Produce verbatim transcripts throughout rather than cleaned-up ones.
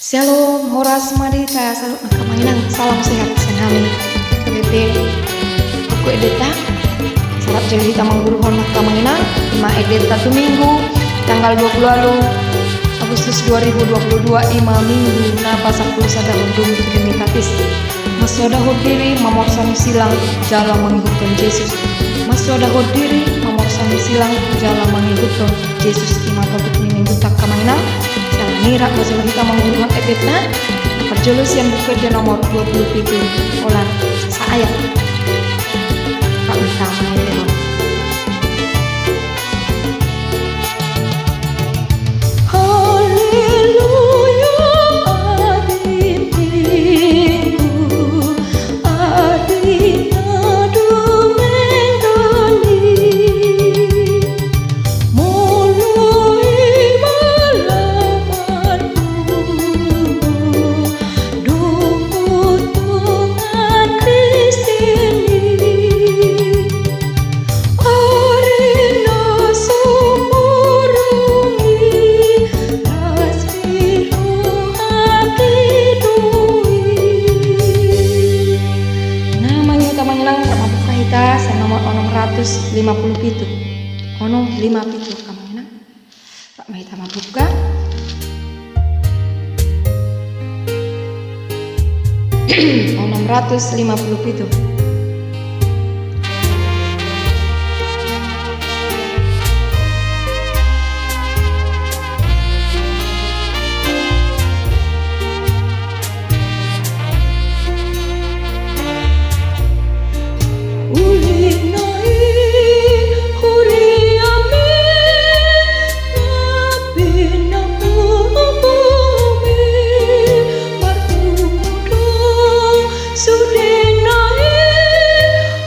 Syalom, horas ma di hita saluhutna angka amang inang, salam sehat sian hami. P P Buku Endenta, sahat jala hita mangguruhon angka amang inang, ima endenta tu Minggu, tanggal dua puluh ualu Agustus dua ribu dua puluh dua, ima Minggu na pasampulu sada, Dominika Trinitatis. Mansai hudok diri, mamorsan silang, jala mangihuthon Jesus. Mansai hudok diri, mamorsan silang, jala mangihuthon Jesus, ima topik ni Mingguta angka amang inang. Sai rap ma jolo hita mangguruhon endenta, parjolo sian Buku Ende nomor dua puluh pitu, holan saayat. Rap ma hita mangihuthon. Haleluya, adingku, ading na dumenggan i. Molo i ma lamanmu, dohot dongan Kristen i. Ari na sumurung i, las ni rohangki do i. Na mangihut amang inang, rap mambuka hita sian nomor onom ratus lima puluh pitu. Onom lima pitu, angka amang inang. Rap ma hita mambuka. Onom ratus lima puluh pitu. Uli na i huriami, na pinapupu mi, martudu do sude na i,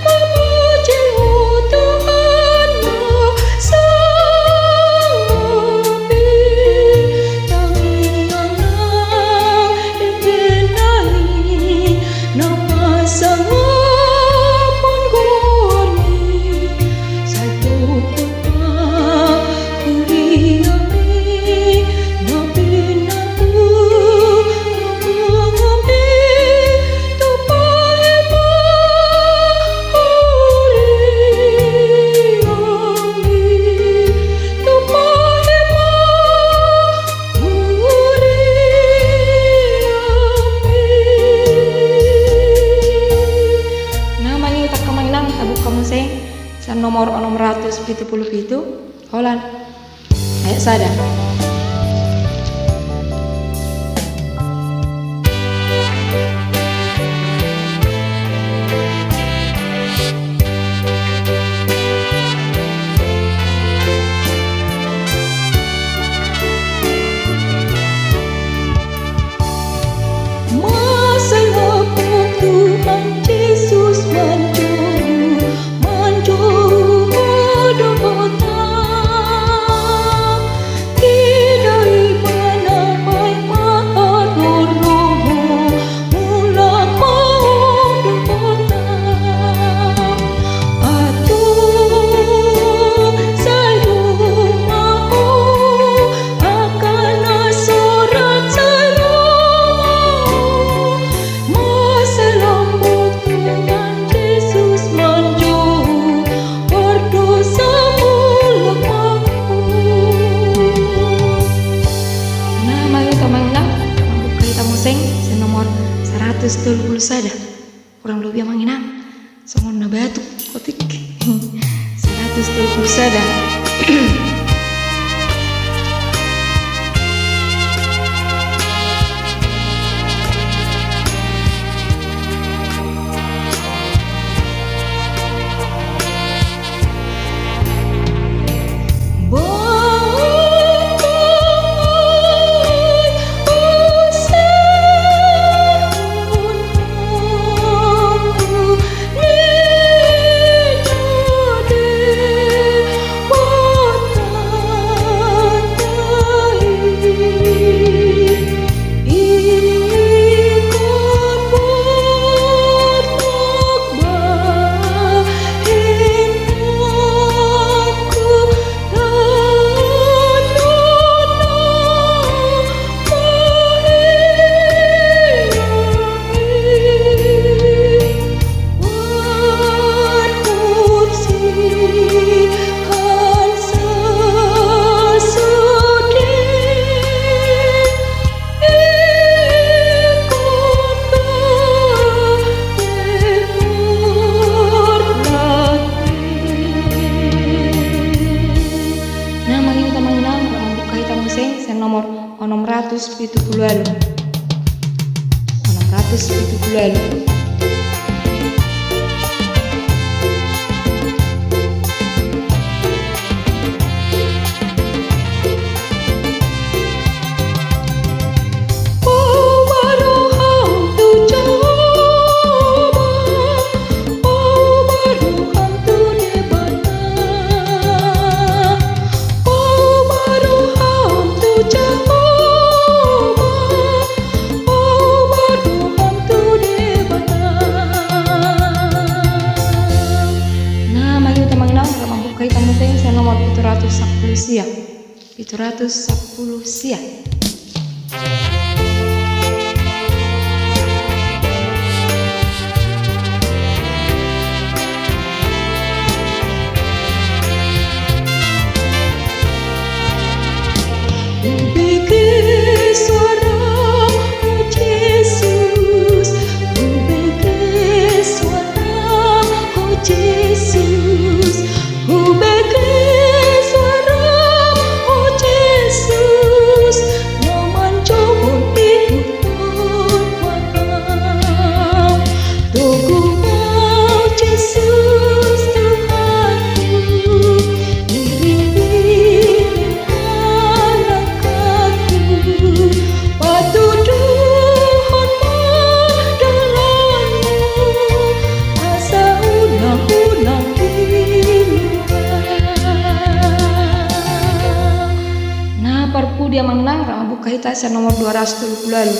mamuji Ho Tuhan na sangap i. Tangiang na ende na i, na pasangaphon goar i, sai topot ma huriami, na pinapupu mi, tupa i ma huriami, tupa i ma huriami. Na mangihut angka amang inang, tabuka muse sian nomor onom ratus pitu pulu pitu, holan ayat sada. Mansai lambok Tuhan Jesus manjou, manjou dohot hita. Ida Ibana paima haroronmu, mulak ma dohot hita. Antong sai ro ma Ho, angka na so ra sai ro ma Ho. Mansai lambok Tuhan Jesus manjou, pardosa mulak ma Ho. Na mangihut amang inang, mambuka hita muse sian nomor saratus tolu pulu sada. Kurang lobi amang inang, songon na batuk, otik. Saratus tolu pulu sada. Onom ratus pitu pulu ualu. Onom ratus pitu pulu ualu. Nah, mari hita amang inang rap mambuka hita muse sian nomor pitu ratus sampulu sia. Pitu ratus sampulu sia. Hubege suaram, o Jesus, hubege suaram, o Jesus. Hubege suaram, o Jesus, na manjou di huta Batam. Togu ma, o Jesus Tuhanku, iring-iring halak-Ku. Patuduhon ma dalanmu, asa unang-unang diluat. Nah, parpudi amang inang rap mambuka hita sian nomor dua ratus tolu pulu ualu.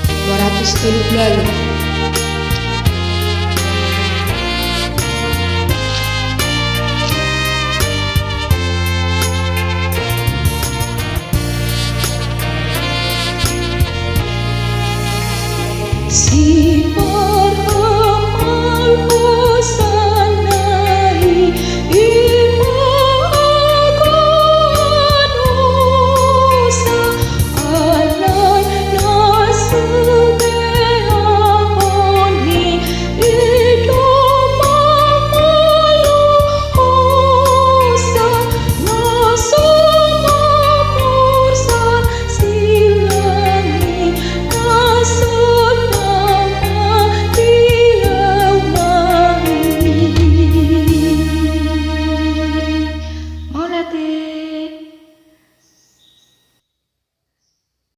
Dua ratus tolu pulu ualu.